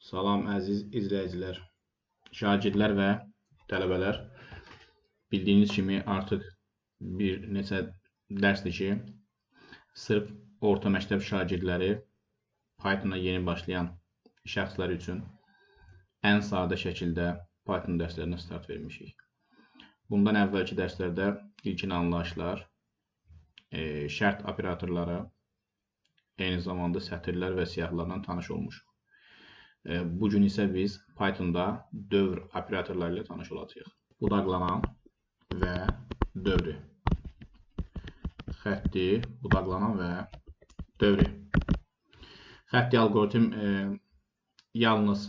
Salam əziz izləyicilər, şagirdlər və tələbələr. Bildiyiniz kimi artıq bir neçə dərsdir ki, sırf orta məktəb şagirdləri Pythona yeni başlayan şəxslər üçün ən sadə şəkildə Python dərslərinə start vermişik. Bundan əvvəlki dərslərdə ilkin anlayışlar, şərt operatorları, eyni zamanda sətirlər və siyahılarla tanış olmuşuq. Bugün isə biz Pythonda dövr operatorları ilə tanış olacağıq. Budaqlanan və dövri. Xətti, budaqlanan və dövri. Xətti alqoritm yalnız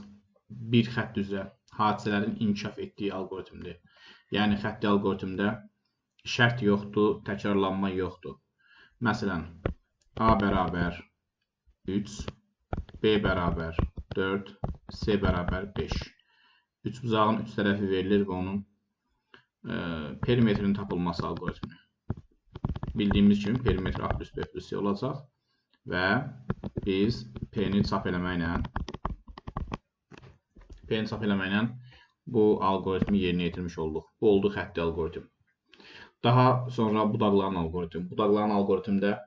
bir xətt üzrə hadisələrin inkişaf etdiyi alqoritmdir. Yəni, xətti alqoritmdə şərt yoxdur, təkrarlanma yoxdur. Məsələn, A bərabər 3, B bərabər 4, C bərabər 5. Üçbucağın üç tərəfi verilir və onun perimetrinin tapılması alqoritmi. Bildiyimiz kimi perimetr A plus B plus C olacaq və biz P-ni çap eləməklə bu alqoritmi yerinə yetirmiş olduq. Bu oldu xətti alqoritm. Daha sonra budaqlanan alqoritm. Budaqlanan alqoritmdə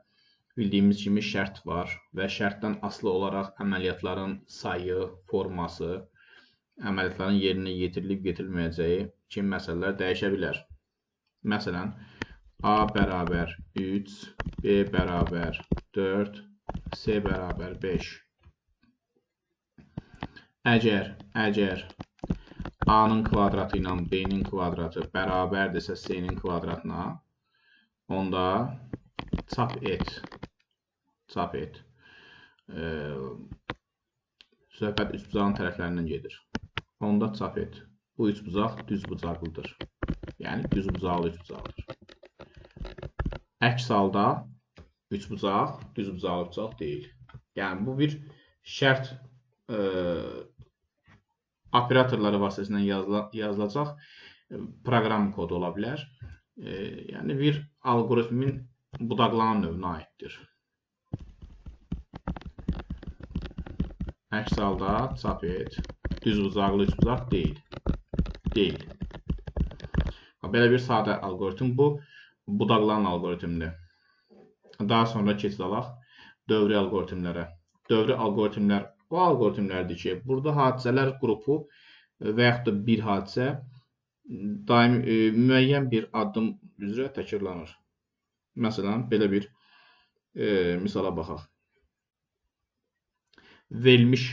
bildiyimiz kimi şərt var və şərtdən asılı olaraq əməliyyatların sayı, forması, əməliyyatların yerinə yetirilib yetirilməyəcəyi kimi məsələlər dəyişə bilər. Məsələn, A bərabər 3, B bərabər 4, C bərabər 5. Əgər A-nın kvadratı ilə B-nin kvadratı bərabərdirsə C-nin kvadratına, onda çap et. Çap et. Söhbət üçbucağın tərəflərindən gedir. Onda çap et. Bu üçbucaq düz bucaqlıdır. Yəni, düz bucaqlı üçbucaqdır. Əks halda üçbucaq düz bucaqlı üçbucaq deyil. Yəni, bu bir şərt operatorları vasitəsilə yazılacaq proqram kodu ola bilər. Yəni, bir alqoritmin budaqlanan növünə aiddir. Əks halda çap et. Düz bucaqlı üçbucaq deyil. Deyil. Belə bir sadə alqoritm bu. Budaqlanan alqoritmdir. Daha sonra keçid alaq dövri alqoritmlərə. Dövri alqoritmlər o alqoritmlərdir ki, burada hadisələr qrupu və yaxud da bir hadisə daimi müəyyən bir addım üzrə təkrarlanır. Məsələn, belə bir misala baxaq. Verilmiş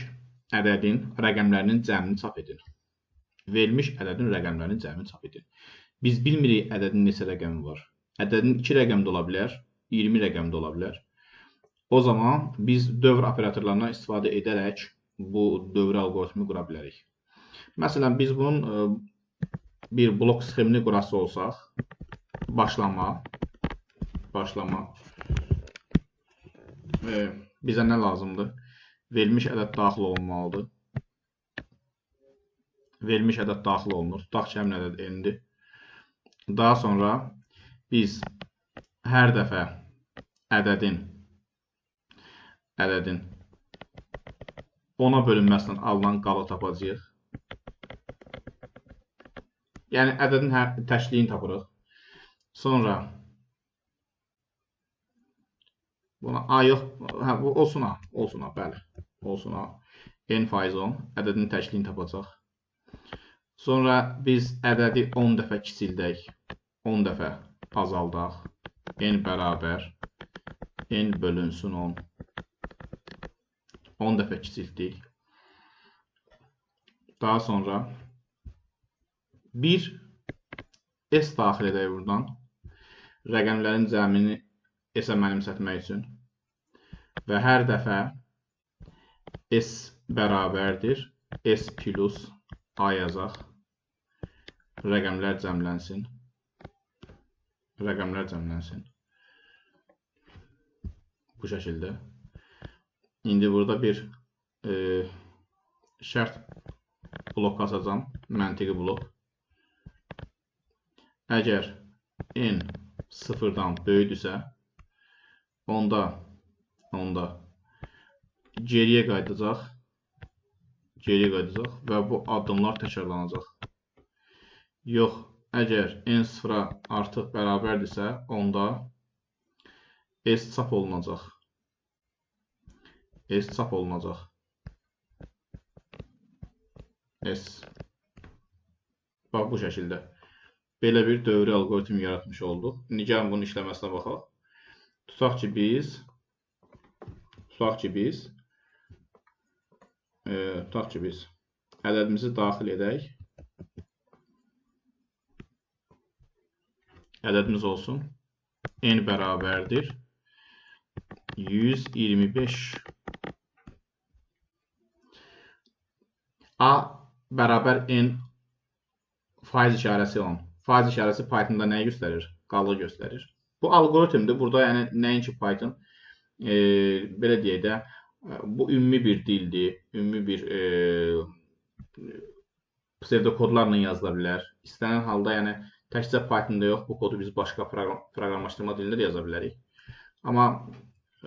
ədədin rəqəmlərinin cəmini çap edin. Verilmiş ədədin rəqəmlərinin cəmini çap edin. Biz bilmirik ədədin neçə rəqəmi var. Ədədin 2 rəqəm də ola bilər, 20 rəqəm də ola bilər. O zaman biz dövr operatorlarından istifadə edərək bu dövr alqoritmi qura bilərik. Məsələn, biz bunun bir blok sxemini qurası olsaq, başlama, bizə nə lazımdır? Verilmiş ədəd daxil olunmalıdır. Verilmiş ədəd daxil olunur. Tutaq ki, həmin ədəd n-dir. Daha sonra biz hər dəfə ədədin 10-a bölünməsindən alınan qalı tapacağıq. Yəni, ədədin təkliyini tapırıq. Sonra buna A yox, hə, bu olsun A, olsun A, bəli, olsun A. N faiz 10, ədədin təkliyini tapacaq. Sonra biz ədədi 10 dəfə kiçildək, 10 dəfə azaldaq. N bərabər, N bölünsün 10. 10 dəfə kiçiltdik. Daha sonra bir S daxil edək buradan. Rəqəmlərin cəmini S-ə mənimsətmək üçün. Və hər dəfə S bərabərdir. S plus A yazaq. Rəqəmlər cəmlənsin. Rəqəmlər cəmlənsin. Bu şəkildə. İndi burada bir şərt blok açacağam. Məntiqi blok. Əgər N sıfırdan böyükdürsə, onda geriyə qayıdacaq. Geri qayıdacaq və bu addımlar təkrarlanacaq. Yox, əgər n sıfıra artıq bərabərdirsə, onda S çap olunacaq. S çap olunacaq. S. Bax, bu şəkildə. Belə bir dövrü alqoritm yaratmış olduq. İndi gəlin bunun işləməsinə baxaq. Tutaq ki biz ədədimizi daxil edək. Ədədimiz olsun. N bərabərdir 125. A bərabər N faiz işarəsi 10. Faiz işarəsi Pythonda nəyi göstərir? Qalığı göstərir. Bu alqoritmdir. Burada yəni nəinki Python, belə deyək də, bu ümumi bir dildir. Ümumi bir psevdokodlarla yazıla bilər. İstənilən halda, yəni təkcə Pythonda yox, bu kodu biz başqa proqramlaşdırma dilində də yaza bilərik. Amma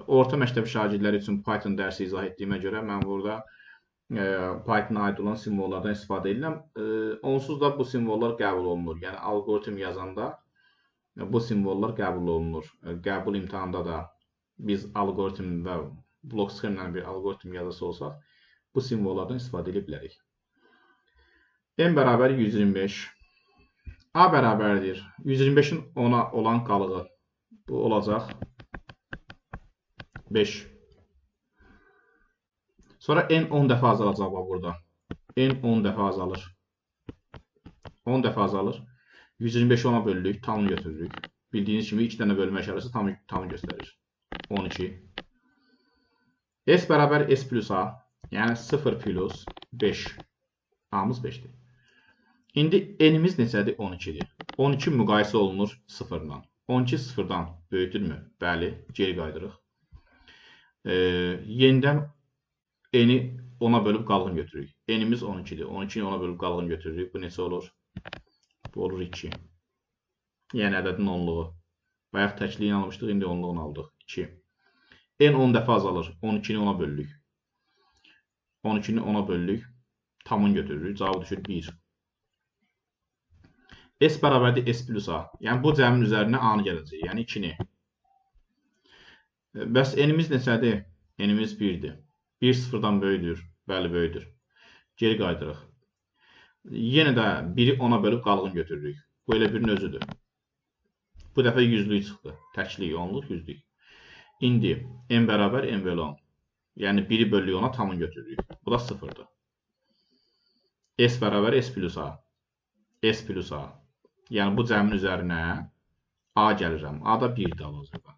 orta məktəb şagirdləri üçün Python dərsi izah etdiyimə görə mən burada Pythona aid olan simvollardan istifadə edirəm. Onsuz da bu simvollar qəbul olunur. Yəni alqoritm yazanda bu simvollar qəbul olunur. Qəbul imtahanında da biz alqoritm və blok sxemlə bir alqoritm yazası olsaq, bu simvollardan istifadə edə bilərik. N bərabər 125. A bərabərdir 125-in 10-a olan qalığı. Bu olacaq 5. Sonra N 10 dəfə azalacaq bax burada. N 10 dəfə azalır. 10 dəfə azalır. 125-i 10-a bölürük, tamını götürürük. Bildiyiniz kimi 2 dənə bölmə işarəsi tamı göstərir. 12. S bərabər S plus A, yəni 0 plus 5. A-mız 5-dir. İndi N-imiz neçədir? 12-dir. 12 müqayisə olunur 0-dan. 12 sıfırdan böyüdürmü? Bəli, geri qayıdırıq. Yenidən N-i 10-a bölüb qalğın götürürük. N-imiz 12-dir. 12-ni 10-a bölüb qalğın götürürük. Bu neçə olur? Bu olur 2. Yəni ədədin onluğu. Bayaq təkliyini almışdıq, indi onluğunu aldıq. 2. N 10 dəfə azalır. 12-ni 10-a bölürük. 12-ni 10-a bölürük. Tamını götürürük. Cavabı düşür 1. S bərabərdir S plus A. Yəni bu cəmin üzərinə A-nı gələcək. Yəni 2-ni. Bəs N-imiz neçədir? N-imiz 1-dir. 1 sıfırdan böyüdür. Bəli, böyüdür. Geri qayıdırıq. Yenə də 1-i 10-a bölüb qalğın götürürük. Bu elə birin özüdür. Bu dəfə yüzlük çıxdı. Təklik, onluq, yüzlük. İndi N bərabər N bölü 10. Yəni 1-i bölük 10-a tamını götürürük. Bu da sıfırdır. S bərabər S plus A. S plus A. Yəni bu cəmin üzərinə A gəlirəm. A da 1-dir hal-hazırda.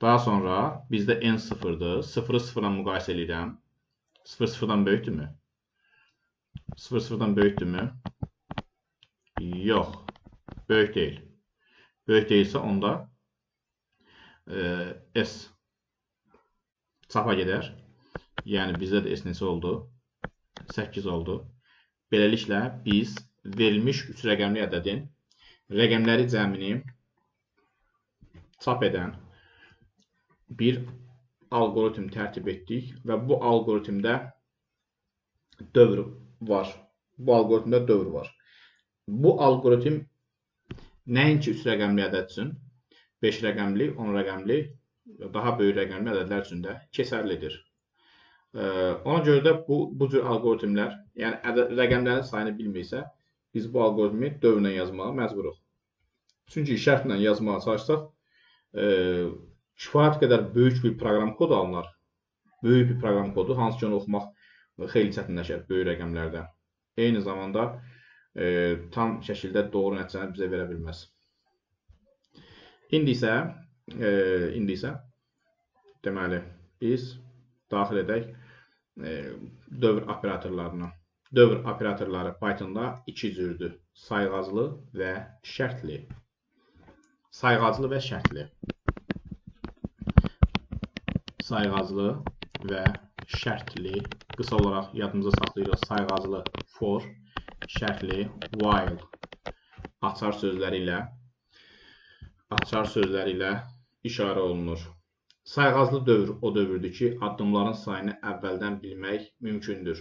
Daha sonra bizdə N sıfırdır. 0-ı 0-la müqayisə edirəm. 0 sıfırdan böyükdürmü? 0 sıfırdan böyükdürmü? Yox. Böyük deyil. Böyük deyilsə onda S çapa gedər. Yəni bizdə də S neçə oldu? 8 oldu. Beləliklə biz verilmiş 3 rəqəmli ədədin rəqəmləri cəmini çap edən bir alqoritm tərtib etdik və bu alqoritmdə dövr var. Bu alqoritmdə dövr var. Bu alqoritm nəinki 3 rəqəmli ədəd üçün, 5 rəqəmli, 10 rəqəmli və daha böyük rəqəmli ədədlər üçün də keçərlidir. Ona görə də bu cür alqoritmlər, yəni rəqəmlərin sayını bilmirsə, biz bu alqoritmi dövrlə yazmağa məcburuq. Çünki şərtlə yazmağa çalışsaq, kifayət qədər böyük bir proqram kodu alınır. Böyük bir proqram kodu, hansı ki onu oxumaq xeyli çətinləşər böyük rəqəmlərdə. Eyni zamanda tam şəkildə doğru nəticəni bizə verə bilməz. İndi isə deməli biz daxil edək dövr operatorlarına. Dövr operatorları Pythonda iki cürdür. Sayğaclı və şərtli. Sayğaclı və şərtli. Sayğaclı və şərtli. Qısa olaraq yadımıza saxlayırıq. Sayğaclı for, şərtli while açar sözləri ilə işarə olunur. Sayğaclı dövr o dövrdür ki, addımların sayını əvvəldən bilmək mümkündür.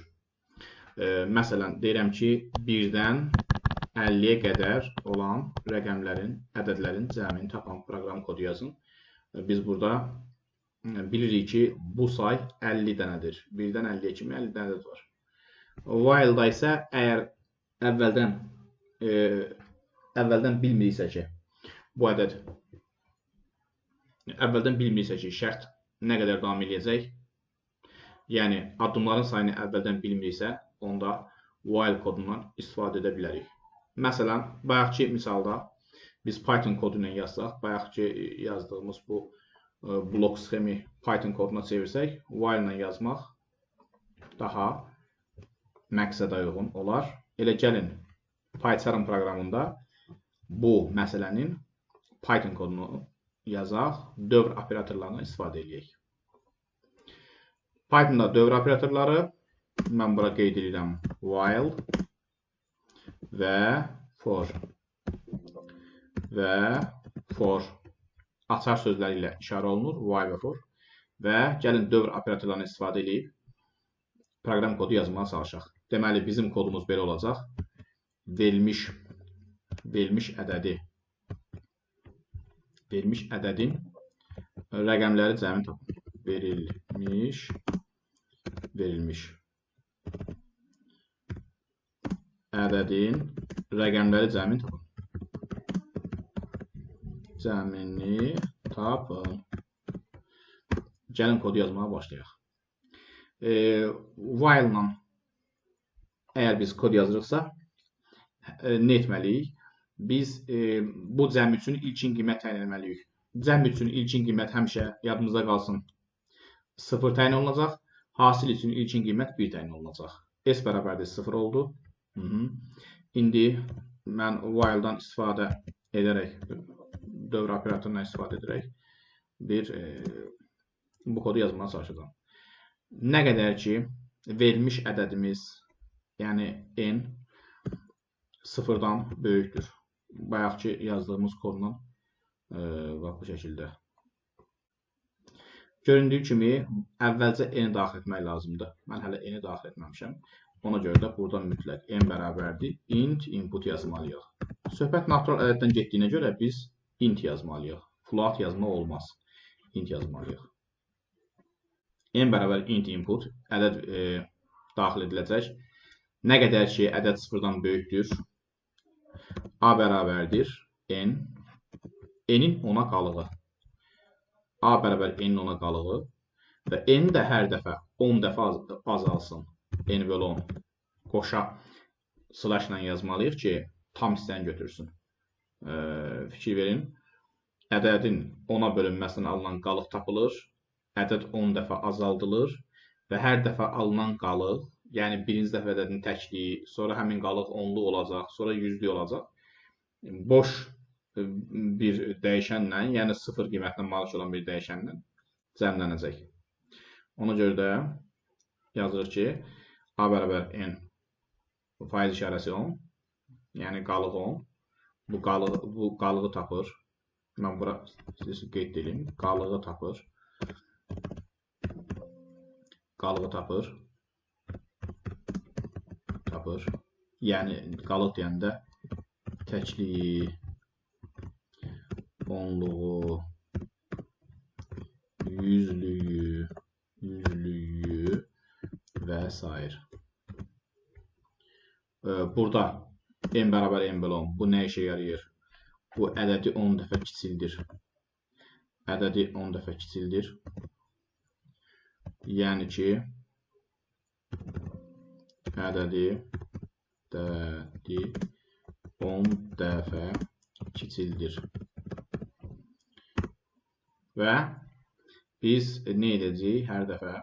Məsələn, deyirəm ki, 1-dən 50-yə qədər olan rəqəmlərin, ədədlərin cəmini tapan proqram kodu yazın. Biz burada bilirik ki, bu say 50 dənədir. 1-dən 50-yə kimi 50 dənə ədəd var. While-da isə əgər əvvəldən bilmiriksə ki, bu ədəd əvvəldən bilmiriksə ki, şərt nə qədər davam eləyəcək, yəni addımların sayını əvvəldən bilmiriksə, onda while kodundan istifadə edə bilərik. Məsələn, bayaqki misalda biz Python kodu ilə yazsaq, bayaqki yazdığımız bu blok sxemi Python koduna çevirsək, while ilə yazmaq daha məqsədə uyğun olar. Elə gəlin PyCharm proqramında bu məsələnin Python kodunu yazaq, dövr operatorlarından istifadə eləyək. Pythonda dövr operatorları mən bura qeyd edirəm while və for və for açar sözləri ilə işarə olunur, while və for və gəlin dövr operatorlarından istifadə eləyib proqram kodu yazmağa çalışaq. Deməli, bizim kodumuz belə olacaq. Verilmiş ədədi verilmiş ədədin rəqəmləri cəmini tapın. Verilmiş ədədin rəqəmləri cəmini tapın. Cəmini tapın. Gəlin kodu yazmağa başlayaq. While-la əgər biz kod yazırıqsa, nə etməliyik? Biz bu cəm üçün ilkin qiymət təyin etməliyik. Cəm üçün ilkin qiymət həmişə yadımızda qalsın 0 təyin olunacaq. Hasil üçün ilkin qiymət 1 təyin olunacaq. S bərabərdir 0 oldu. İndi mən while-dan istifadə edərək, dövr operatorundan istifadə edərək bir bu kodu yazmağa çalışacağam. Nə qədər ki verilmiş ədədimiz, yəni n 0-dan böyükdür. Bayaqki yazdığımız kodla bax bu şəkildə. Göründüyü kimi əvvəlcə n daxil etmək lazımdır. Mən hələ n-i daxil etməmişəm. Ona görə də buradan mütləq n bərabərdir int input yazmalıyıq. Söhbət natural ədəddən getdiyinə görə biz int yazmalıyıq. Float yazmaq olmaz. Int yazmalıyıq. N bərabər int input ədəd daxil ediləcək. Nə qədər ki ədəd 0-dan böyükdür, A bərabərdir N, N-in 10-a qalığı. A bərabər N-in 10-a qalığı və N də hər dəfə 10 dəfə azalsın. N bölü 10 qoşa slash-la yazmalıyıq ki, tam hissəni götürsün. Fikir verin, ədədin 10-a bölünməsindən alınan qalıq tapılır, ədəd 10 dəfə azaldılır və hər dəfə alınan qalıq, yəni birinci dəfə ədədin təkliyi, sonra həmin qalıq 10-luq olacaq, sonra 100-lük olacaq. Boş bir dəyişənlə, yəni 0 qiymətinə malik olan bir dəyişənlə cəmlənəcək. Ona görə də yazırıq ki, A bərabər N faiz işarəsi 10, yəni qalıq 10. Bu qalığı tapır. Mən bura qeyd edeyim. Qalığı tapır. Qalığı tapır. Tapır. Yəni qalıq deyəndə təkliyi, onluğu, yüzlüyü, yüzlüyü və s. Burada n bərabər n bölü 10. Bu nə işə yarayır? Bu ədədi 10 dəfə kiçildir. Ədədi 10 dəfə kiçildir. Yəni ki, ədədi 10 dəfə kiçildir. Və biz nə edəcəyik? Hər dəfə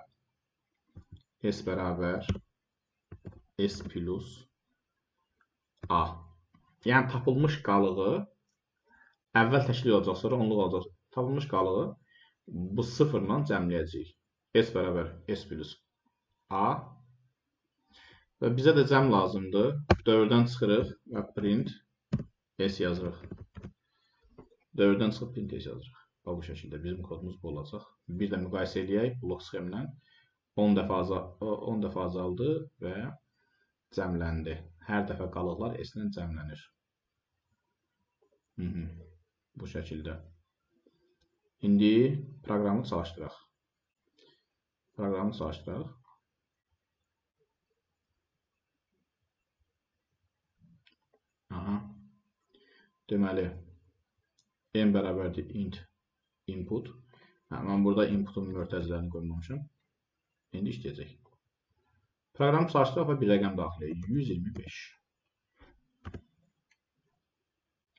S bərabər S plus A. Yəni tapılmış qalığı əvvəl təklik olacaq, sonra onluq olacaq. Tapılmış qalığı bu sıfırla cəmləyəcəyik. S bərabər S plus A. Və bizə də cəm lazımdır. Dövrdən çıxırıq və print S yazırıq. Dövrdən çıxıb print S yazırıq. Bax, bu şəkildə bizim kodumuz bu olacaq. Bir də müqayisə eləyək blok sxemlə. 10 dəfə azaldı və cəmləndi. Hər dəfə qalıqlar S-lə cəmlənir. Bu şəkildə. İndi proqramı çalışdıraq. Proqramı çalışdıraq. Aha. Deməli, n bərabərdir int input. Mən burada inputun mötərizələrini qoymamışam. İndi işləyəcək. Proqramı çalışdıraq və bir rəqəm daxil edək. 125.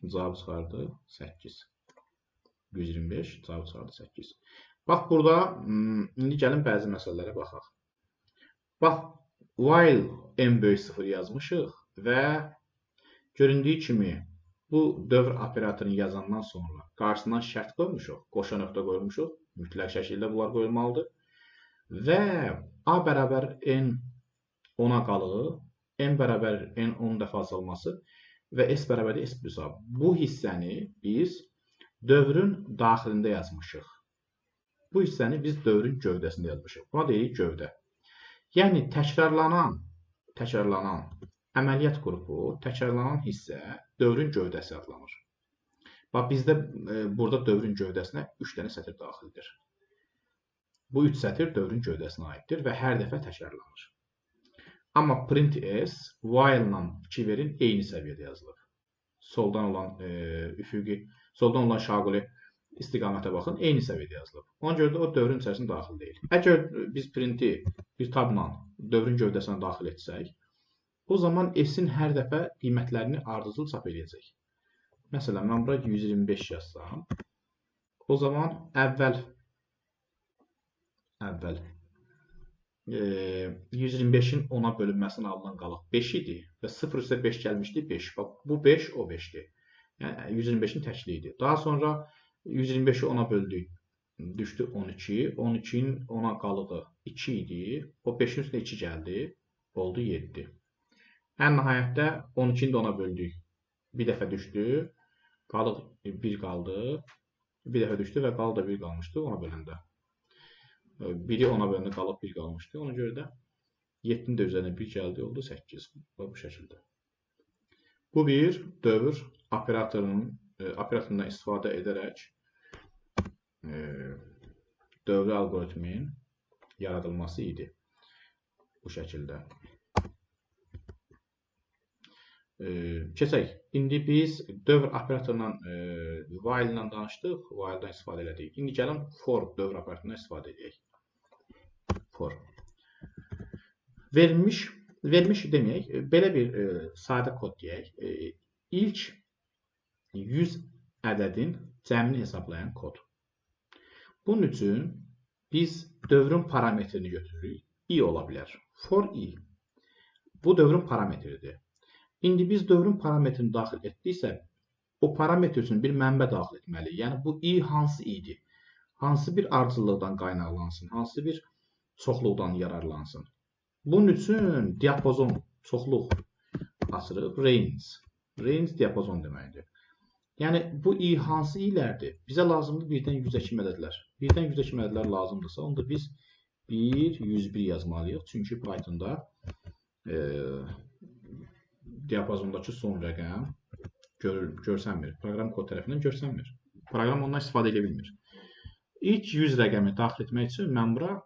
Cavab çıxardı 8. 125, cavab çıxardı 8. Bax, burada indi gəlin bəzi məsələlərə baxaq. Bax, while n böyük 0 yazmışıq və göründüyü kimi bu dövr operatorunu yazandan sonra qarşısından şərt qoymuşuq, qoşa nöqtə qoymuşuq, mütləq şəkildə bunlar qoyulmalıdır. Və a bərabər n 10-a qalığı, n bərabər n 10 dəfə azalması və s bərabərdir s plus a. Bu hissəni biz dövrün daxilində yazmışıq. Bu hissəni biz dövrün gövdəsində yazmışıq. Buna deyirik gövdə. Yəni təkrarlanan əməliyyat qrupu, təkrarlanan hissə dövrün gövdəsi adlanır. Bax, bizdə burada dövrün gövdəsinə 3 dənə sətir daxildir. Bu 3 sətir dövrün gövdəsinə aiddir və hər dəfə təkrarlanır. Amma print s while ilə 2 verin eyni səviyyədə yazılır. Soldan olan üfüqi, soldan olan şaquli istiqamətə baxın, eyni səviyyədə yazılıb. Ona görə də o dövrün içərisində daxil deyil. Əgər biz printi bir tabla dövrün gövdəsinə daxil etsək, o zaman s-in hər dəfə qiymətlərini ardıcıl çap eləyəcək. Məsələn, mən bura 125 yazsam, o zaman əvvəl 125-in 10-a bölünməsinin alınan qalıq 5 idi və 0 üstə 5 gəlmişdi, 5. Bax, bu 5, o 5-dir. Yəni, 125-in təkliyi idi. Daha sonra 125-i 10-a böldük, düşdü 12. 12-in 10-a qalığı 2 idi. O 5-in üstünə 2 gəldi, oldu 7. Ən nəhayətdə 12-ni də 10-a böldük. Bir dəfə düşdü, qalıq 1 qaldı. Bir dəfə düşdü və qalıq da 1 qalmışdı 10-a böləndə. Biri 10-a böləndə qalıq 1 qalmışdı. Ona görə də 7-nin də üzərinə 1 gəldi, oldu 8. Bu şəkildə. Bu bir dövr operatorundan istifadə edərək dövrü alqoritmin yaradılması idi. Bu şəkildə. Keçək. İndi biz dövr operatorundan while ilə danışdıq, while-dan istifadə elədik. İndi gəlin for dövr operatorundan istifadə edək. For. Verilmiş deməyək, belə bir sadə kod deyək. İlk 100 ədədin cəmini hesablayan kod. Bunun üçün biz dövrün parametrini götürürük. I ola bilər. For i. Bu dövrün parametridir. İndi biz dövrün parametrini daxil etdiksə, o parametr üçün bir mənbə daxil etməliyik. Yəni, bu i hansı idi? Hansı bir ardıcıllıqdan qaynaqlansın? Hansı bir çoxluqdan yararlansın? Bunun üçün diapazon, çoxluq açırıq. Range. Range diapazon deməkdir. Yəni, bu i hansı ilərdir? Bizə lazımdır 1-dən 100-ə kimi ədədlər. 1-dən 100-ə kimi ədədlər lazımdırsa, onda biz 1, 101 yazmalıyıq. Çünki Pythonda diapazondakı son rəqəm görsənmir. Proqram kod tərəfindən görsənmir. Proqram ondan istifadə edə bilmir. İlk 100 rəqəmi daxil etmək üçün mən bura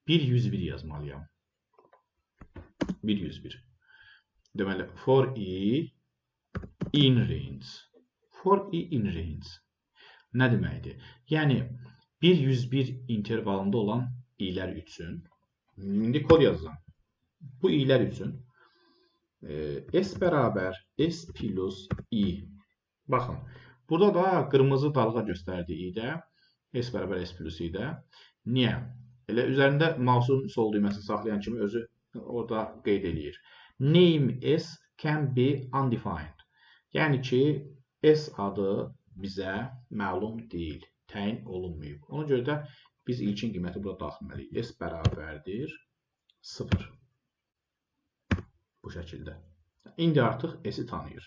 101 yazmalıyam. 101. Deməli, for i in range. For i in range. Nə deməkdir? Yəni, 101 intervalında olan i'lər üçün, indi kod yazacağam. Bu i'lər üçün S bərabər S plus I. Baxın, burada da qırmızı dalğa göstərdi i-də. S bərabər S plus i-də. Niyə? Elə üzərində mouse'un sol düyməsini saxlayan kimi özü orada qeyd eləyir. Name S can be undefined. Yəni ki, S adı bizə məlum deyil, təyin olunmayıb. Ona görə də biz ilkin qiyməti burada daxil etməliyik. S bərabərdir 0. Bu şəkildə. İndi artıq S-i tanıyır.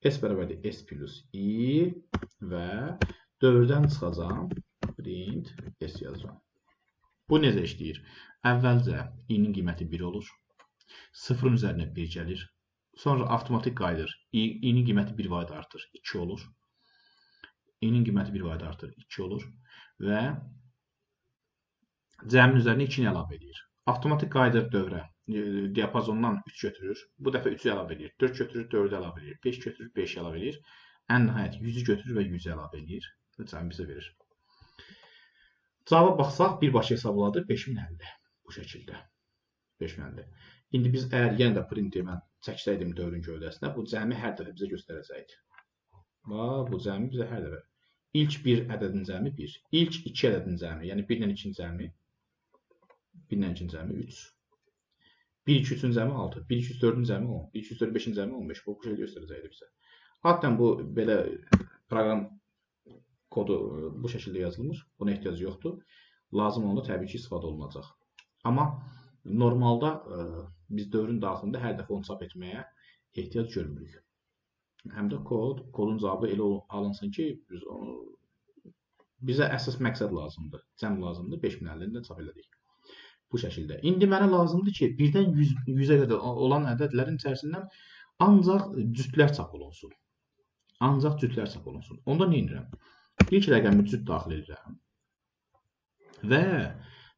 S bərabərdir S plus I və Dövrdən çıxacağam. Print S yazıram. Bu necə işləyir? Əvvəlcə i-nin qiyməti 1 olur. 0-ın üzərinə 1 gəlir. Sonra avtomatik qayıdır. İ-nin qiyməti 1 vahid artır, 2 olur. İ-nin qiyməti 1 vahid artır, 2 olur. Və cəmin üzərinə 2-ni əlavə edir. Avtomatik qayıdır dövrə. Diapazondan 3 götürür. Bu dəfə 3-ü əlavə edir. 4 götürür, 4-ü əlavə edir. 5 götürür, 5-i əlavə edir. Ən nəhayət 100-ü götürür və 100-ü əlavə edir. Və cəmi bizə verir. Cavaba baxsaq, birbaşa hesabladı 5050. Bu şəkildə. 5050. İndi biz əgər yenə də printi mən çəksəydim dövrün gövdəsinə, bu cəmi hər dəfə bizə göstərəcəkdi. Bu cəmi bizə hər dəfə. İlk bir ədədin cəmi 1. İlk iki ədədin cəmi, yəni 1 ilə 2-nin cəmi 1 ilə 2-nin cəmi 3. 1, 2, 3-ün cəmi 6. 1, 2, 3, 4-ün cəmi 10. 1, 2, 3, 4, 5-in cəmi 15. Bu şəkildə göstərəcəkdi bizə. Adətən bu belə proqram kodu bu şəkildə yazılmır. Buna ehtiyac yoxdur. Lazım olanda təbii ki, istifadə olunacaq. Amma normalda biz dövrün daxilində hər dəfə onu çap etməyə ehtiyac görmürük. Həm də kodun cavabı elə alınsın ki, biz onu, bizə əsas məqsəd lazımdır, cəm lazımdır. 5050-ni də çap elədik. Bu şəkildə. İndi mənə lazımdır ki, 1-dən 100-ə qədər olan ədədlərin içərisindən ancaq cütlər çap olunsun. Ancaq cütlər çap olunsun. Onda nə edirəm? İlk rəqəmi cüt daxil edirəm. Və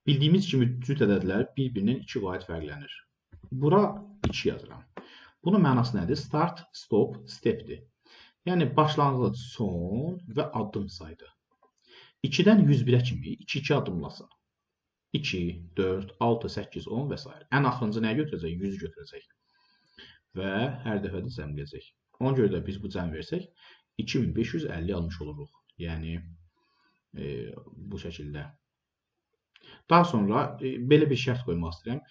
bildiyimiz kimi cüt ədədlər bir-birindən 2 vahid fərqlənir. Bura 2 yazıram. Bunun mənası nədir? Start, stop, stepdir. Yəni başlanğıc, son və addım sayıdır. 2-dən 101-ə kimi 2-2 addımlasın. 2, 4, 6, 8, 10 və s. Ən axırıncı nəyə götürəcək? 100-ü götürəcək. Və hər dəfə də cəmləyəcək. Ona görə də biz bu cəm versək 2550 almış oluruq. Yəni bu şəkildə. Daha sonra belə bir şərt qoymaq istəyirəm.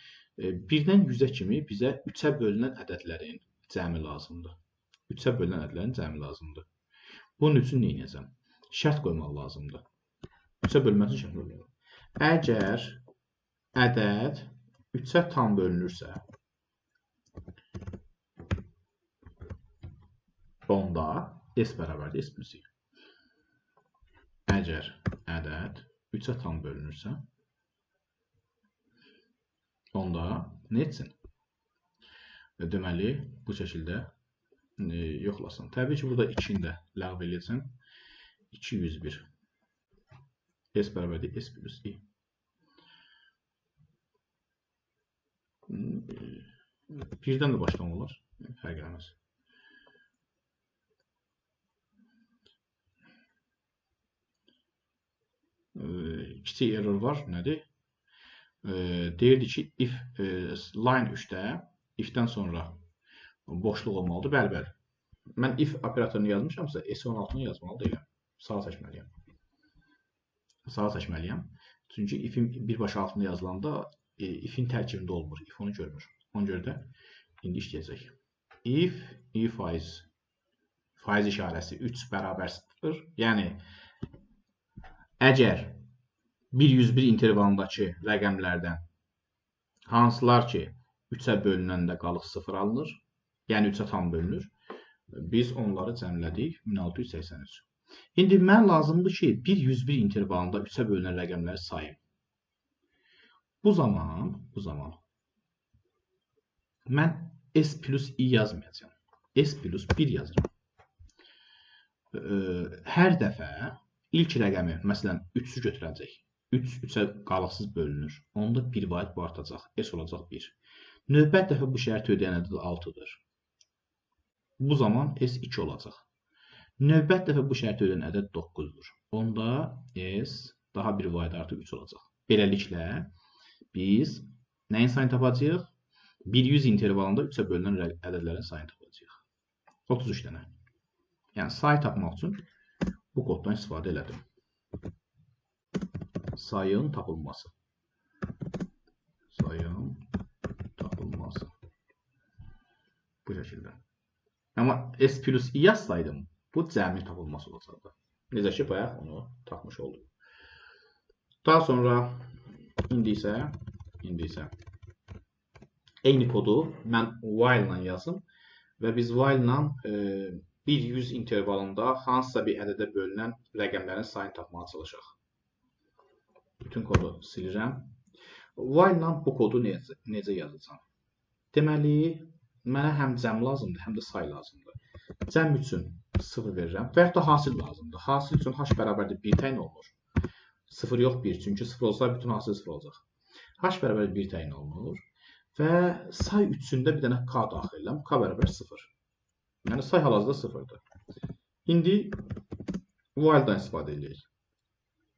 1-dən 100-ə kimi bizə 3-ə bölünən ədədlərin cəmi lazımdır. 3-ə bölünən ədədlərin cəmi lazımdır. Bunun üçün nə edəcəm? Şərt qoymaq lazımdır. 3-ə bölünmək üçün şərt qoymaq. Əgər ədəd 3-ə tam bölünürsə, onda S bərabərdir S plus I. Əgər ədəd 3-ə tam bölünürsə, onda nə etsin? Deməli, bu şəkildə yoxlasın. Təbii ki, burada 2-ni də ləğv eləyəcəm. 201. S bərabərdir S plus I. Birdən də başlamaq olar. Fərq eləməz. Kiçik error var. Nədir? Deyirdi ki, if line 3-də if-dən sonra boşluq olmalıdır. Bəli, bəli. Mən if operatorunu yazmışamsa, S16-nı yazmalı deyiləm. Sağa seçməliyəm. Sağa seçməliyəm. Çünki ifin birbaşa altında yazılanda ifin tərkibində olmur. If onu görmür. Ona görə də indi işləyəcək. If i faiz işarəsi 3 bərabər 0. Yəni, əgər 1-101 intervalındakı rəqəmlərdən hansılar ki 3-ə bölünəndə qalıq 0 alınır, yəni 3-ə tam bölünür, biz onları cəmlədik 1683. İndi mən lazımdır ki 1-101 intervalında 3-ə bölünən rəqəmləri sayım. Bu zaman mən S plus I yazmayacağam. S plus 1 yazıram. Hər dəfə ilk rəqəmi, məsələn, 3-ü götürəcək. 3, 3-ə qalıqsız bölünür. Onda 1 vahid bu artacaq. S olacaq 1. Növbət dəfə bu şərti ödəyən ədəd 6-dır. Bu zaman S 2 olacaq. Növbət dəfə bu şərti ödəyən ədəd 9-dur. Onda S daha 1 vahid artıq 3 olacaq. Beləliklə, biz nəyin sayını tapacağıq? 1-100 intervalında 3-ə bölünən ədədlərin sayını tapacağıq. 33 dənə. Yəni, say tapmaq üçün bu koddan istifadə elədim. Sayın tapılması. Sayın tapılması. Bu şəkildə. Amma S plus I yazsaydım, bu cəmin tapılması olacaqdı. Necə ki, bayaq onu tapmış oldum. Daha sonra indi isə eyni kodu mən while ilə yazım və biz while ilə 1-100 intervalında hansısa bir ədədə bölünən rəqəmlərin sayını tapmağa çalışaq. Bütün kodu silirəm. While ilə bu kodu necə yazacağam? Deməli, mənə həm cəm lazımdır, həm də say lazımdır. Cəm üçün 0 verirəm və yaxud da hasil lazımdır. Hasil üçün h bərabərdir 1 təyin olunur. 0 yox 1, çünki 0 olsa bütün hasil 0 olacaq. H bərabər 1 təyin olunur və say üçün də bir dənə k daxil edirəm. K bərabər 0. Yəni say hal-hazırda 0-dır. İndi while-dan istifadə edirik.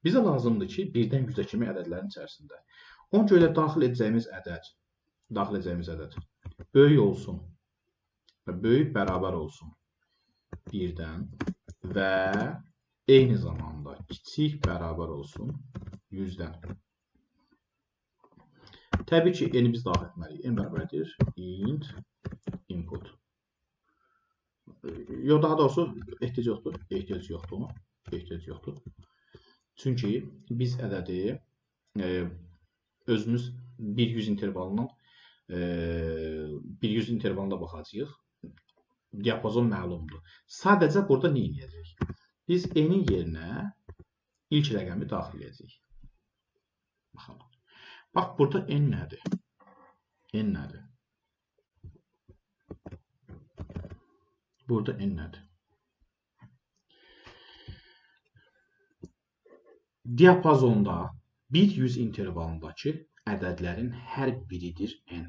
Bizə lazımdır ki, 1-dən 100-ə kimi ədədlərin içərisində. Ona görə də daxil edəcəyimiz ədəd böyük olsun və böyük bərabər olsun 1-dən və eyni zamanda kiçik bərabər olsun 100-dən. Təbii ki, n-i biz daxil etməliyik. N bərabərdir int input. Yox, daha doğrusu ehtiyac yoxdur. Ehtiyac yoxdur ona. Ehtiyac yoxdur. Çünki biz ədədi özümüz 1-100 intervalından 1-100 intervalında baxacağıq. Diapazon məlumdur. Sadəcə burada nə edəcəyik? Biz n-in yerinə ilk rəqəmi daxil edəcəyik. Baxalım. Bax, burada n nədir? N nədir? Burada n nədir? Diapazonda 1-100 intervalındakı ədədlərin hər biridir n.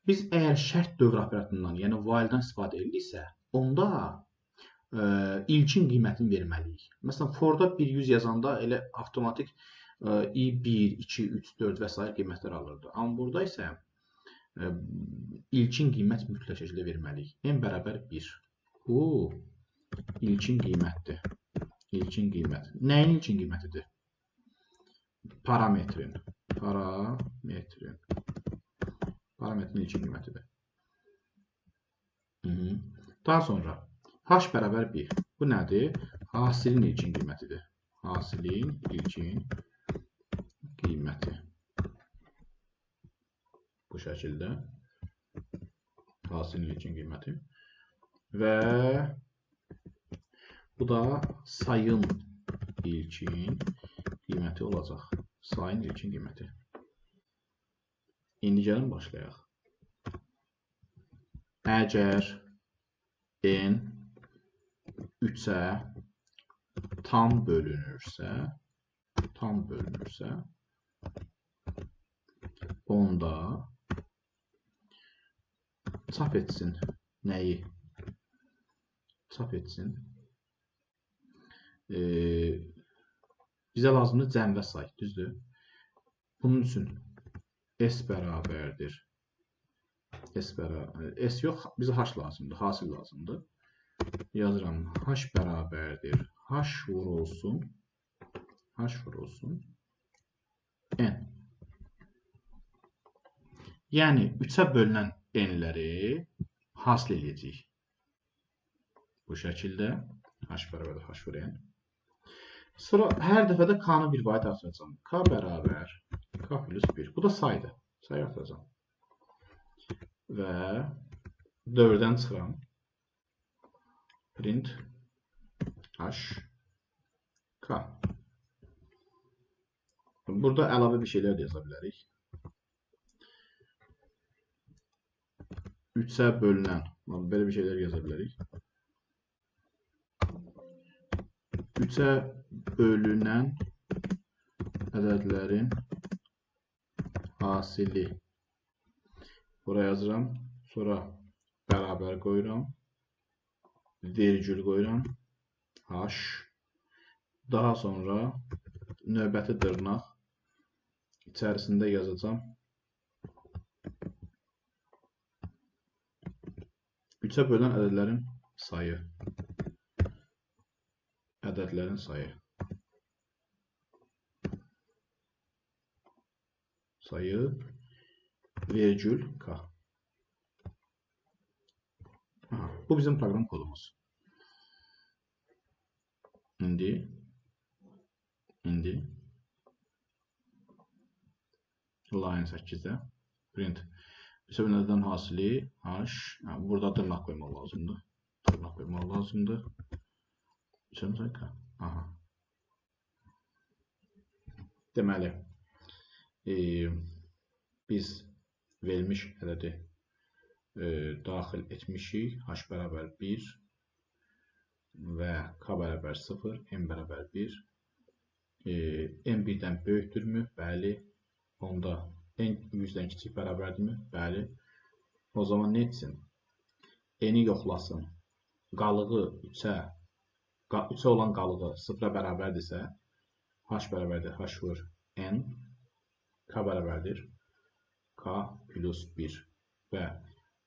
Biz əgər şərt dövr operatorundan, yəni while-dan istifadə ediriksə, onda ilkin qiymətini verməliyik. Məsələn, for-da 1-100 yazanda elə avtomatik i 1, 2, 3, 4 və s. Qiymətlər alırdı. Amma burada isə ilkin qiymət mütləq şəkildə verməliyik. N bərabər 1. Bu ilkin qiymətdir. İlkin qiymət. Nəyin ilkin qiymətidir? Parametrin. Parametrin. Parametrin ilkin qiymətidir. Daha sonra h bərabər 1. Bu nədir? Hasilin ilkin qiymətidir. Hasilin ilkin qiyməti. Bu şəkildə hasilin ilkin qiyməti. Və bu da sayın ilkin qiyməti olacaq. Sayın ilkin qiyməti. İndi gəlin başlayaq. Əgər n 3-ə tam bölünürsə, onda çap etsin nəyi? Çap etsin. Bizə lazımdır cəm və say, düzdür? Bunun üçün S bərabərdir. S yox, bizə H lazımdır, hasil lazımdır. Yazıram, H bərabərdir. H vurulsun. H vurulsun. N. Yəni, 3-ə bölünən N-ləri hasil eləyəcəyik. Bu şəkildə H bərabərdir, H vur N. Sonra hər dəfə də K-nı bir vahid artıracağam. K bərabər K plus 1. Bu da saydır. Sayı artıracağam. Və dövrdən çıxıram. Print H K. Burada əlavə bir şeylər də yaza bilərik. 3-ə bölünən, belə bir şeylər yaza bilərik. 3-ə bölünən ədədlərin hasili. Bura yazıram. Sonra bərabər qoyuram. Vergül qoyuram. H. Daha sonra növbəti dırnaq içərisində yazacağam. 3-ə bölünən ədədlərin sayı. Ədədlərin sayı. Sayı vergül K. Aha, bu bizim proqram kodumuz. İndi line 8-də print. Üçə bölünən ədədlərin hasili H. Burada dırnaq qoymaq lazımdır. Dırnaq qoymaq lazımdır. 3-ə K. Aha. Deməli, biz verilmiş ədədi daxil etmişik. H bərabər 1 və K bərabər 0, M bərabər 1. M 1-dən böyükdürmü? Bəli. Onda N 100-dən kiçik bərabərdirmi? Bəli. O zaman nə etsin? N-i yoxlasın. Qalığı 3-ə, 3-ə olan qalığı 0-a bərabərdirsə, H bərabərdir H vur N, K bərabərdir K plus 1 və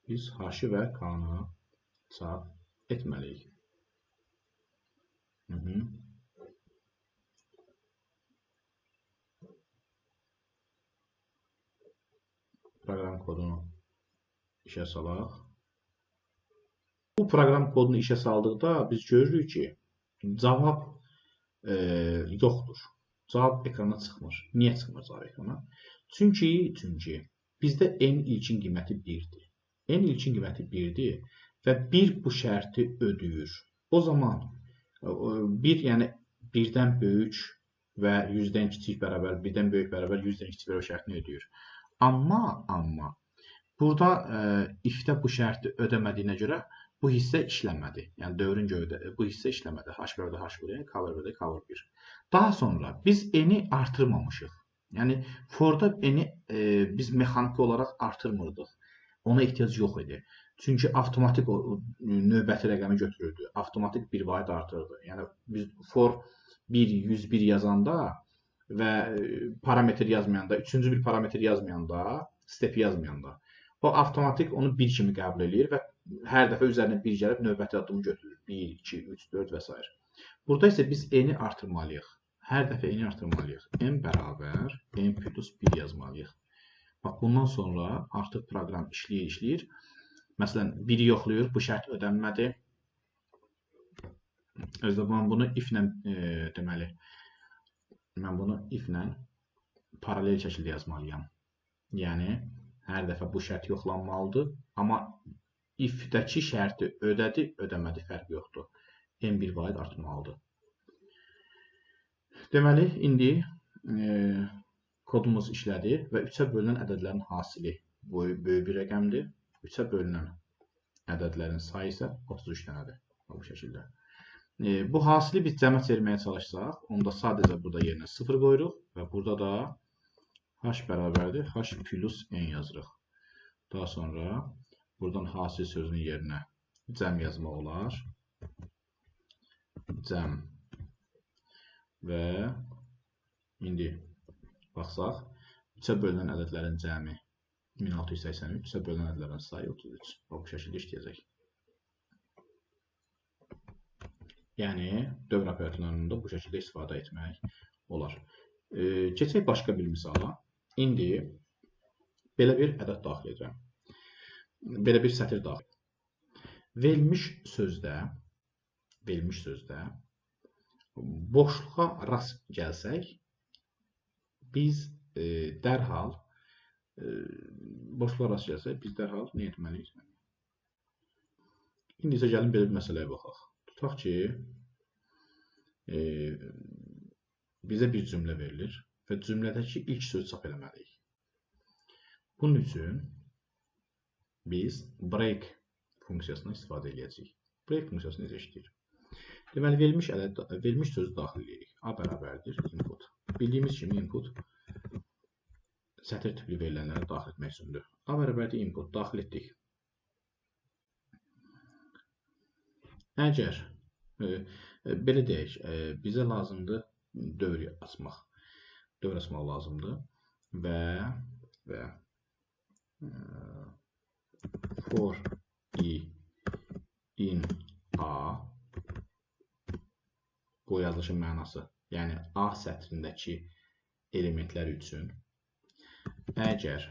biz H-ı və K-nı çap etməliyik. Proqram kodunu işə salaq. Bu proqram kodunu işə saldıqda biz görürük ki, cavab yoxdur. Cavab ekrana çıxmır. Niyə çıxmır cavab ekrana? Çünki bizdə n ilkin qiyməti 1-dir. N ilkin qiyməti 1-dir və 1 bu şərti ödəyir. O zaman 1, yəni 1-dən böyük və 100-dən kiçik bərabər, 1-dən böyük bərabər 100-dən kiçik bərabər şərtini ödəyir. Amma burada if-də bu şərti ödəmədiyinə görə bu hissə işləmədi. Yəni dövrün gövdə bu hissə işləmədi. H bərabər H vur N, K bərabər K vur 1. Daha sonra biz N-i artırmamışıq. Yəni for-da N-i biz mexaniki olaraq artırmırdıq. Ona ehtiyac yox idi. Çünki avtomatik o növbəti rəqəmi götürürdü. Avtomatik bir vahid artırırdı. Yəni biz for 1, 101 yazanda və parametr yazmayanda, üçüncü bir parametr yazmayanda, step yazmayanda o avtomatik onu 1 kimi qəbul eləyir və hər dəfə üzərinə 1 gəlib növbəti addımı götürür. 1, 2, 3, 4 və s. Burada isə biz n-i artırmalıyıq. Hər dəfə n-i artırmalıyıq. M bərabər n plus 1 yazmalıyıq. Bax, bundan sonra artıq proqram işləyir. Məsələn, 1-i yoxlayır, bu şərt ödənmədi. Özdə mən bunu if-lə deməli, mən bunu if-lə paralel şəkildə yazmalıyam. Yəni, hər dəfə bu şərt yoxlanmalıdır. Amma if-dəki şərti ödədi, ödəmədi fərqi yoxdur. M1 vahid artmalıdır. Deməli, indi kodumuz işlədi və 3-ə bölünən ədədlərin hasili böyük bir rəqəmdir. 3-ə bölünən ədədlərin sayı isə 33 dənədir. Bu şəkildə. Bu hasili biz cəmə çevirməyə çalışsaq, onda sadəcə burada yerinə 0 qoyuruq və burada da H bərabərdir H plus N yazırıq. Daha sonra buradan hasil sözünün yerinə cəm yazmaq olar. Cəm. Və indi baxsaq, 3-ə bölünən ədədlərin cəmi 1683, 3-ə bölünən ədədlərin sayı 33. Bu şəkildə işləyəcək. Yəni, dövr operatorlarında bu şəkildə istifadə etmək olar. Keçək başqa bir misala. İndi belə bir ədəd daxil edirəm. Belə bir sətir daxil. Verilmiş sözdə boşluğa rast gəlsək, biz dərhal boşluğa rast gəlsək, biz dərhal nə etməliyik? İndi isə gəlin belə bir məsələyə baxaq. Tutaq ki, bizə bir cümlə verilir və cümlədəki ilk sözü çap eləməliyik. Bunun üçün biz break funksiyasından istifadə eləyəcəyik. Break funksiyası necə işləyir? Deməli, verilmiş sözü daxil edirik. A bərabərdir input. Bildiyimiz kimi input sətir tipli verilənləri daxil etmək üçündür. A bərabərdir input daxil etdik. Əgər, belə deyək, bizə lazımdır dövr açmaq. Dövr açmaq lazımdır və for i in a bu yazılışın mənası, yəni A sətrindəki elementlər üçün əgər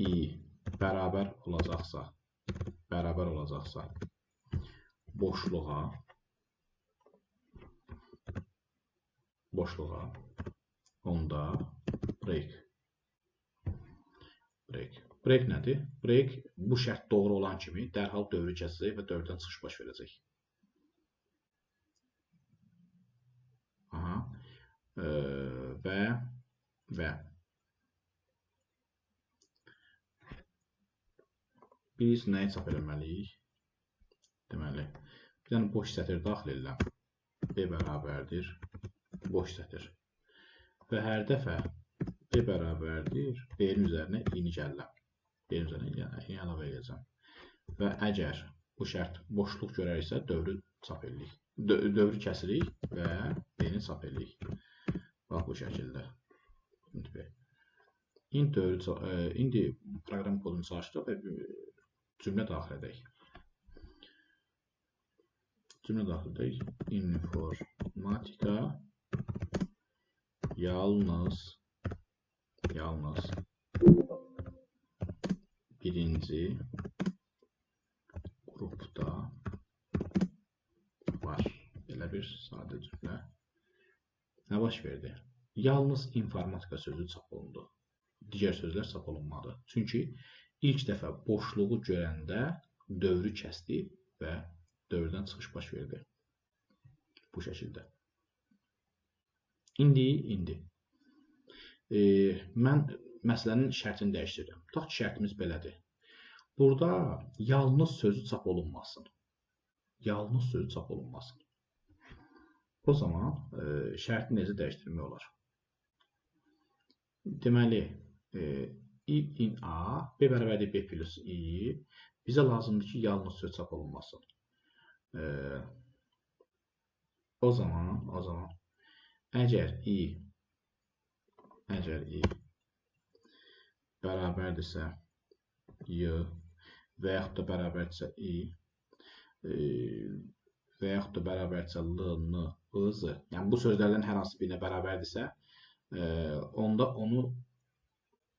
i bərabər olacaqsa boşluğa onda break. Break nədir? Break bu şərt doğru olan kimi dərhal dövrü kəsəcək və dövrdən çıxış baş verəcək. Aha. Və biz nəyi çap eləməliyik? Deməli, bir dənə boş sətir daxil edirəm. B bərabərdir boş sətir. Və hər dəfə B bərabərdir B-nin üzərinə i-ni gəlirəm. B-nin üzərinə i-ni əlavə edəcəm. Və əgər bu şərt boşluq görərsə dövrü çap edirik. Dövrü kəsirik və B-ni çap edirik. Bax bu şəkildə. İndi proqram kodunu çalışdıraq və cümlə daxil edək. Cümlə daxil edək. İnformatika yalnız birinci qrupda var. Belə bir sadə cümlə. Nə baş verdi? Yalnız informatika sözü çap olundu. Digər sözlər çap olunmadı. Çünki ilk dəfə boşluğu görəndə dövrü kəsdi və dövrdən çıxış baş verdi. Bu şəkildə. İndi. Mən məsələnin şərtini dəyişdirirəm. Tutaq ki, şərtimiz belədir. Burada yalnız sözü çap olunmasın. Yalnız sözü çap olunmasın. O zaman şərti necə dəyişdirmək olar? Deməli, i in A, B bərabərdir B plus I. Bizə lazımdır ki, yalnız söz çap olunmasın. O zaman, əgər i bərabərdirsə Y və yaxud da bərabərdirsə I və yaxud da bərabərdirsə L, N, I, Z. Yəni, bu sözlərdən hər hansı birinə bərabərdirsə, onda onu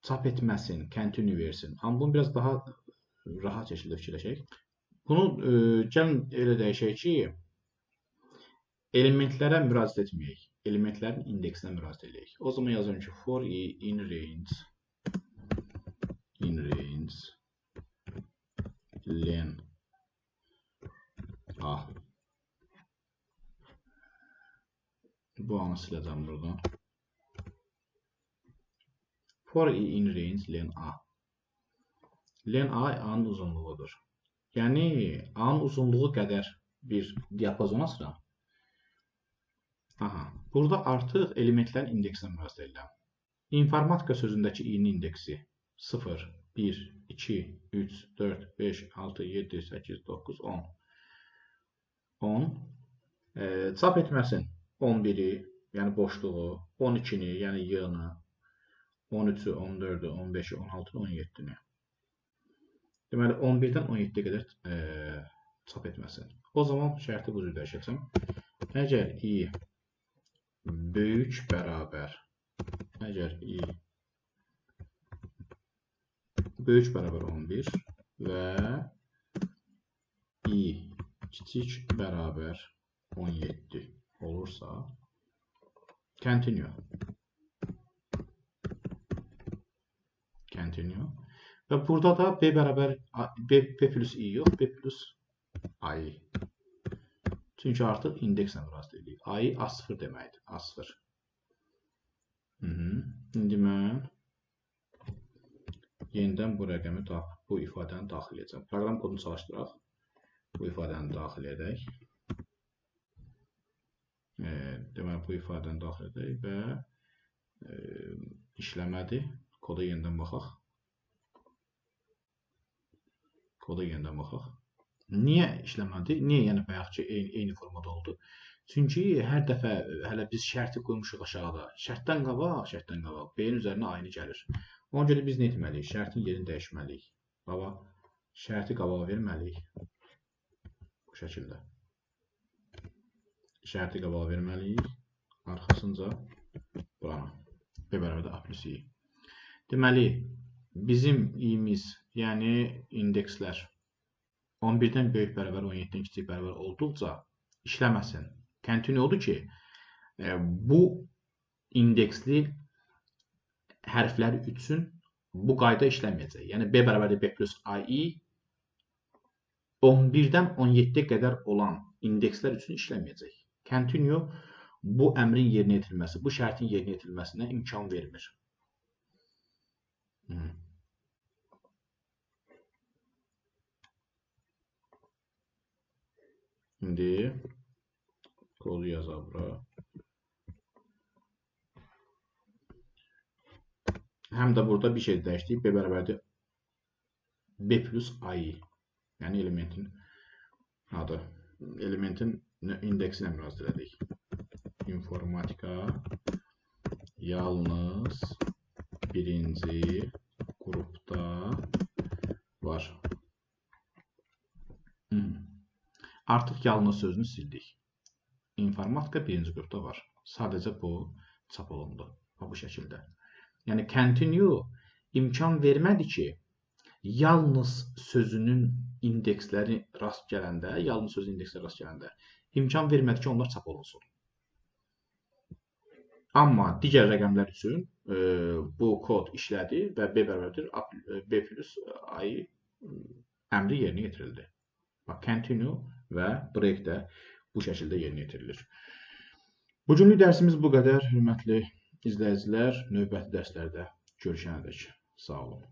çap etməsin, continue versin. Amma bunu biraz daha rahat şəkildə fikirləşək. Bunu gəlin elə dəyişək ki, elementlərə müraciət etməyək. Elementlərin indeksinə müraciət edək. O zaman yazıram ki, for i in range len a. Bu anı siləcəm buradan. For i in range len a. Len a a-nın uzunluğudur. Yəni, a-nın uzunluğu qədər bir diapazon açıram. Aha, burada artıq elementlərin indeksinə müraciət edirəm. İnformatika sözündəki i-nin indeksi 0, 1, 2, 3, 4, 5, 6, 7, 8, 9, 10. 10. Çap etməsin 11-i, yəni boşluğu, 12-ni, yəni y-ni, 13-ü, 14-ü, 15-i, 16-nı, 17-ni. Deməli, 11-dən 17-yə qədər çap etməsin. O zaman şərti bu cür dəyişəcəm. Əgər i böyük bərabər, əgər i böyük bərabər 11 və i kiçik bərabər 17 olursa, continue. Continue. Və burada da B bərabər B plus I yox, B plus AI. Çünki artıq indekslə müraciət edirik. AI A0 deməkdir. A0. İndi mən yenidən bu rəqəmi, bu ifadəni daxil edəcəm. Proqram kodunu çalışdıraq. Bu ifadəni daxil edək. Deməli, bu ifadəni daxil edək və işləmədi. Koda yenidən baxaq. Koda yenidən baxaq. Niyə işləmədi? Niyə yəni bayaqki eyni formada oldu? Çünki hər dəfə hələ biz şərti qoymuşuq aşağıda. Şərtdən qabaq B-nin üzərinə aynı gəlir. Ona görə biz nə etməliyik? Şərtin yerini dəyişməliyik. Baba, şərti qabağa verməliyik. Bu şəkildə. Şərti qabağa verməliyik. Arxasınca buranı. B bərabərdir A plus I. Deməli, bizim i-miz, yəni indekslər 11-dən böyük bərabər, 17-dən kiçik bərabər olduqca işləməsin. Continue odur ki, bu indeksli hərflər üçün Bu qayda işləməyəcək. Yəni B bərabərdir B plus AI 11-dən 17-yə qədər olan indekslər üçün işləməyəcək. Continue bu əmrin yerinə yetirilməsi, bu şərtin yerinə yetirilməsinə imkan vermir. İndi kodu yazaq bura. Həm də burada bir şey dəyişdik. B bərabərdir B plus AI. Yəni elementin adı. Elementin indeksinə müraciət elədik. İnformatika yalnız birinci qrupda var. Artıq yalnız sözünü sildik. İnformatika birinci qrupda var. Sadəcə bu çap olundu. Bu şəkildə. Yəni continue imkan vermədi ki, yalnız sözünün indeksləri rast gələndə, yalnız sözün indeksləri rast gələndə imkan vermədi ki, onlar çap olunsun. Amma digər rəqəmlər üçün bu kod işlədi və B bərabərdir B plus AI əmri yerinə yetirildi. Bax, continue və break də bu şəkildə yerinə yetirilir. Bugünlük dərsimiz bu qədər, hörmətli izləyicilər. Növbəti dərslərdə görüşənədək sağ olun.